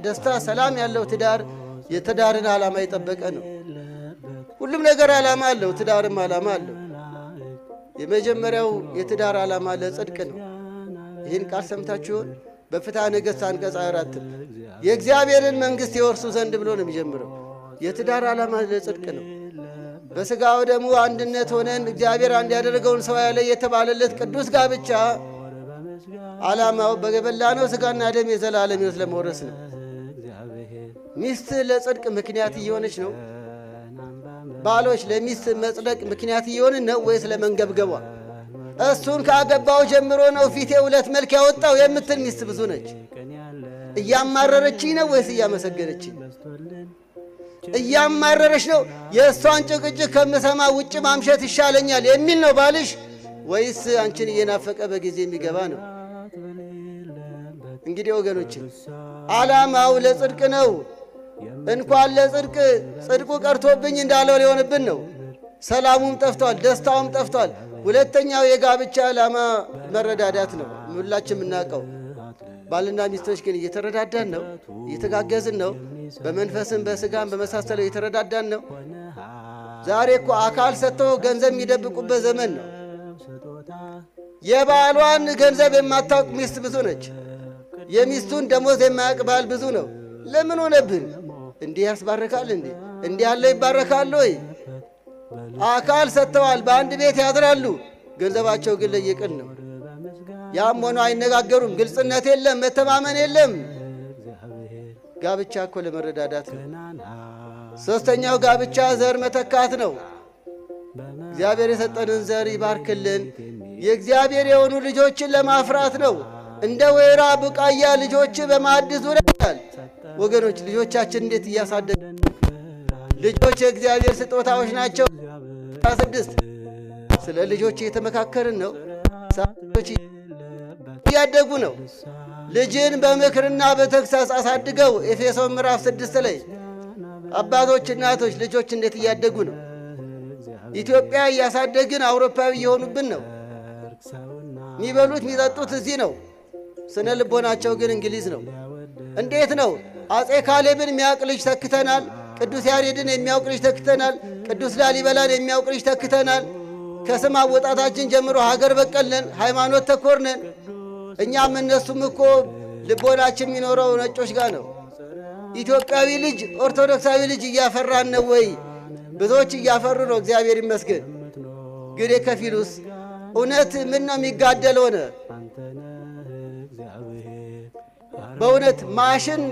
ደስታ፣ ሰላም ያለው ትዳር የትዳርን ዓላማ የጠበቀ ነው። ሁሉም ነገር ዓላማ አለው፣ ትዳርም ዓላማ አለው። የመጀመሪያው የትዳር ዓላማ ለጽድቅ ነው። ይህን ቃል ሰምታችሁ ይሆን? በፍትሐ ነገሥት አንቀጽ 24 የእግዚአብሔርን መንግሥት የወርሱ ዘንድ ብሎ ነው የሚጀምረው። የትዳር ዓላማ ለጽድቅ ነው። በሥጋው ደሙ አንድነት ሆነን እግዚአብሔር አንድ ያደረገውን ሰው ያለ የተባለለት ቅዱስ ጋብቻ ዓላማው በበላነው ሥጋና ደም የዘላለም ሕይወት ለመውረስ ነው። ሚስት ለጽድቅ ምክንያት እየሆነች ነው። ባሎች ለሚስት መጽደቅ ምክንያት እየሆንን ነው ወይስ ለመንገብገቧ? እሱን ካገባው ጀምሮ ነው ፊቴ ሁለት መልክ ያወጣው የምትል ሚስት ብዙ ነች። እያማረረችኝ ነው ወይስ እያመሰገነችኝ? እያማረረች ነው። የእሷን ጭቅጭቅ ከምሰማ ውጭ ማምሸት ይሻለኛል የሚል ነው ባልሽ ወይስ አንቺን እየናፈቀ በጊዜ የሚገባ ነው? እንግዲህ ወገኖች ዓላማው ለጽድቅ ነው። እንኳን ለጽድቅ ጽድቁ ቀርቶብኝ እንዳለው ሊሆንብን ነው። ሰላሙም ጠፍቷል፣ ደስታውም ጠፍቷል። ሁለተኛው የጋብቻ ዓላማ መረዳዳት ነው። ሁላችን የምናውቀው ባልና ሚስቶች ግን እየተረዳዳን ነው፣ እየተጋገዝን ነው። በመንፈስም በስጋም በመሳሰለው እየተረዳዳን ነው። ዛሬ እኮ አካል ሰጥተው ገንዘብ የሚደብቁበት ዘመን ነው። የባሏን ገንዘብ የማታውቅ ሚስት ብዙ ነች። የሚስቱን ደሞዝ የማያውቅ ባል ብዙ ነው። ለምን ሆነብን? እንዲህ ያስባርካል እንዴ? እንዲህ ያለው ይባረካል ወይ? አካል ሰጥተዋል፣ በአንድ ቤት ያድራሉ። ገንዘባቸው ግን ለየቅል ነው። ያም ሆኖ አይነጋገሩም። ግልጽነት የለም፣ መተማመን የለም። ጋብቻ እኮ ለመረዳዳት ነው። ሶስተኛው ጋብቻ ዘር መተካት ነው። እግዚአብሔር የሰጠንን ዘር ይባርክልን። የእግዚአብሔር የሆኑ ልጆችን ለማፍራት ነው። እንደ ወይራ ቡቃያ ልጆች በማዕድ ዙሪያ ይላል። ወገኖች ልጆቻችን እንዴት እያሳደግ ልጆች የእግዚአብሔር ስጦታዎች ናቸው። 6 ስለ ልጆች እየተመካከርን ነው። ልጆች እያደጉ ነው። ልጅን በምክርና በተግሳጽ አሳድገው። ኤፌሶን ምዕራፍ 6 ላይ አባቶች፣ እናቶች ልጆች እንዴት እያደጉ ነው? ኢትዮጵያ እያሳደግን አውሮፓዊ እየሆኑብን ነው። የሚበሉት የሚጠጡት እዚህ ነው። ስነ ልቦናቸው ግን እንግሊዝ ነው። እንዴት ነው? አፄ ካሌብን የሚያውቅ ልጅ ተክተናል። ቅዱስ ያሬድን የሚያውቅ ልጅ ተክተናል። ቅዱስ ላሊበላን የሚያውቅ ልጅ ተክተናል። ከስም አወጣታችን ጀምሮ ሀገር በቀል ነን፣ ሃይማኖት ተኮር ነን። እኛም እነሱም እኮ ልቦናችን የሚኖረው ነጮች ጋር ነው። ኢትዮጵያዊ ልጅ ኦርቶዶክሳዊ ልጅ እያፈራን ነው ወይ? ብዙዎች እያፈሩ ነው፣ እግዚአብሔር ይመስገን። ግን የከፊሉስ እውነት ምን ነው የሚጋደል ሆነ? በእውነት ማሽን